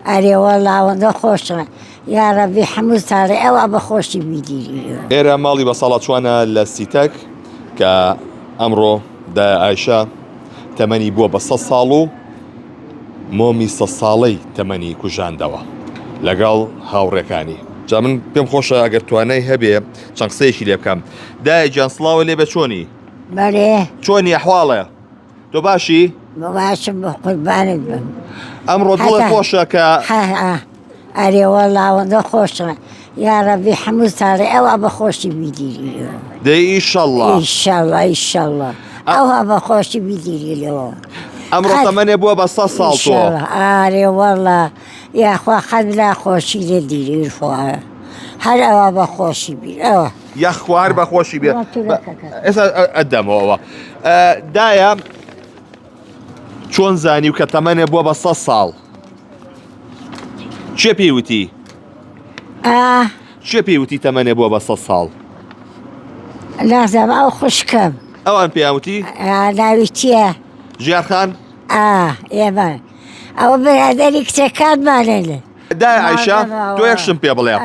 ئەرێ وەڵا ئەوەندە خۆشە یاڕەبی هەموو ساڵێ ئەوا بە خۆشی بیدیری. ئێرە ماڵی بەساڵاچوانە لە سیتەک کە ئەمڕۆ دایە ئایشە تەمەنی بووە بە سە ساڵ و مۆمی سە ساڵەی تەمەنی کوژاندەوە لەگەڵ هاوڕێکانی. جا من پێم خۆشە ئەگەر توانای هەبێ چەند قسەیەکی لێ بکەم. دایە گیان سڵاوە لێ بێ چۆنی؟ بەرێ. چۆنی ئەحواڵێ؟ تۆ باشی؟ باشم بە قوربانت بم. ئەمڕۆ دڵت خۆشە کە ئەرێ وەڵا ئەوەندە خۆشە یاڕەبی هەموو ساڵێ ئەوە بە خۆشی بیدیری دەی ئیشەڵڵا ئیشەڵڵا ئیشەڵڵا ئەوە بە خۆشی بیدیری لەوە ئەمڕۆ تەمەنێ بووە بە سە ساڵ تۆ ئارێ وەڵا یاخوا قەت لا خۆشی لێ دیری خوا هەر ئەوە بە خۆشی بیر ئەوە یاخوا هەر بە خۆشی بێ ئێستا ئەدەمەوە دایە چۆن زانی و کە تەمەنێ بووە بە سە ساڵ چێ پێی وتی چێ پێی وتی تەمەنێ بووە بە سە ساڵ لازم ئەو خوشکم ئەوان پێیان وتی ناوی چییە؟ ژیارخان ئێمە ئەوە برادەری کچەکانمانن. دایە ئایشە تۆ یەک شتم پێ بڵێ.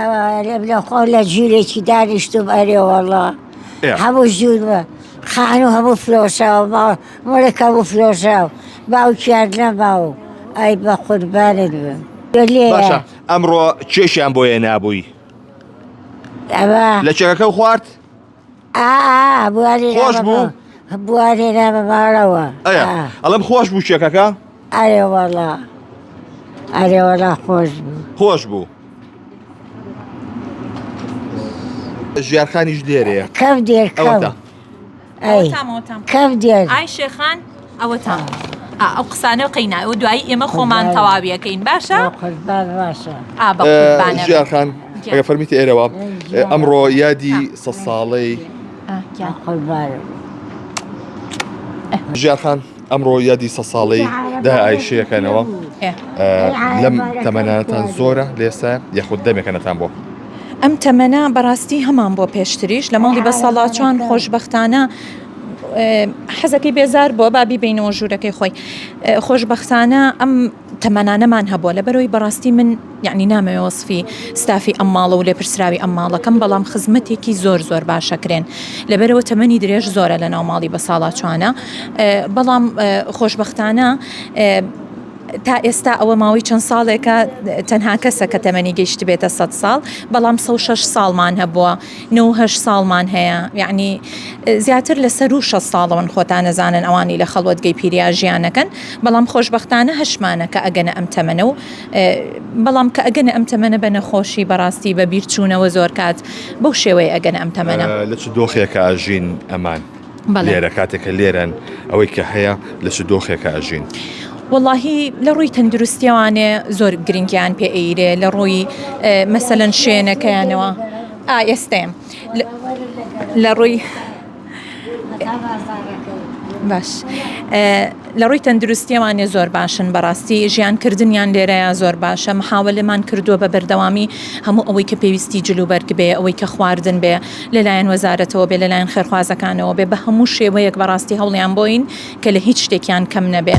لە خۆ لە ژوورێکی دانیشتوم ئەرێ وەڵا هەموو ژوور بە خانوو هەموو فرۆشاوە مڵک هەموو فرۆشاو باوکیان نەما و ئەی بە قوربانت بم. باشە ئەمڕۆ کێشیان بۆ هێنابووی؟ ئەوە لە کێکەکە خوارد؟ خۆش بوو؟ بوارێ بە ماڵەوە ئەڵم خۆش بوو کێکەکە؟ ئەرێ وەڵا ئەرێ وەڵا خۆش بوو خۆش بوو ژیارخانیش لێرەیە کەم دێر کەم ئەی کەم دێر ئای شێخان ئەوەتان ئەو قسانە قەینا ئەو دوایی ئێمە خۆمان تەواویەکەین باشە ژیارخان ئەگە فەرمیتە ئێرەوە ئەمڕۆ یادی سە ساڵەی ژیارخان ئەمڕۆ یادی سە ساڵەی دا ئایشەکەنەوە لەم تەمەنانتان زۆرە لێستا یاخود دەمێکەنەتان بۆ ئەم تەمەنە بەڕاستی هەمان بۆ پێشتریش لە ماڵی بەساڵاچوان خۆشببختانە حەزەکەی بێزار بووە با بیبەینەوە ژوورەکەی خۆی خۆشببختانە ئەم تەمەنانەمان هەبووە لەبەرەوەی بەڕاستی من یعنی نامەوێ وەسفی ستافی ئەم ماڵە و لێپرسراوی ئەم ماڵەکەم بەڵام خزمەتێکی زۆر زۆر باشەکرێن لەبەرەوە تەمەنی درێژ زۆرە لە ناو ماڵی بە ساڵاچوانە بەڵام خۆشببختانە تا ئێستا ئەوە ماوەی چەند ساڵێکە تەنها کەسە کە تەمەنی گەیشتبێتە 100 ساڵ بەڵام 16 ساڵمان هەبووە 98 ساڵمان هەیە یعنی زیاتر لە سەروو 60 ساڵەوەن خۆتان نەزانن ئەوانی لە خەڵوەتگەی پیریا ژیانەکەن بەڵام خۆشبەختانە هەشمانە کە ئەگەنە ئەم تەمەنە و بەڵام کە ئەگەنە ئەم تەمەنە بە نەخۆشی بەڕاستی بە بیرچوونەوە زۆر کات بەو شێوەیە ئەگەنە ئەم تەمەنە. لە چ دۆخێکا ئەژین ئەمان؟ لێرە کاتێک کە لێرەن ئەوەی کە هەیە لە چ دۆخێکا ئەژین؟ وەڵاهی لە ڕووی تەندروستیەوانێ زۆر گرنگیان پێ ئەیرێ لە ڕووی مەسەلەن شوێنەکەیانەوە ئا ئێستەیە لە ڕووی باش لە ڕووی تەندروستیەوانێ زۆر باشن بەڕاستی ژیان کردنیان لێرەیە زۆر باشە محاولەمان کردووە بە بەردەوامی هەموو ئەوەی کە پێویستی جلوبەرگ بێ ئەوەی کە خواردن بێ لەلایەن وەزارەتەوە بێ لەلایەن خێرخوازەکانەوە بێ بە هەموو شێوەیەک بەڕاستی هەوڵیان بۆین کە لە هیچ شتێکیان کەم نەبێ.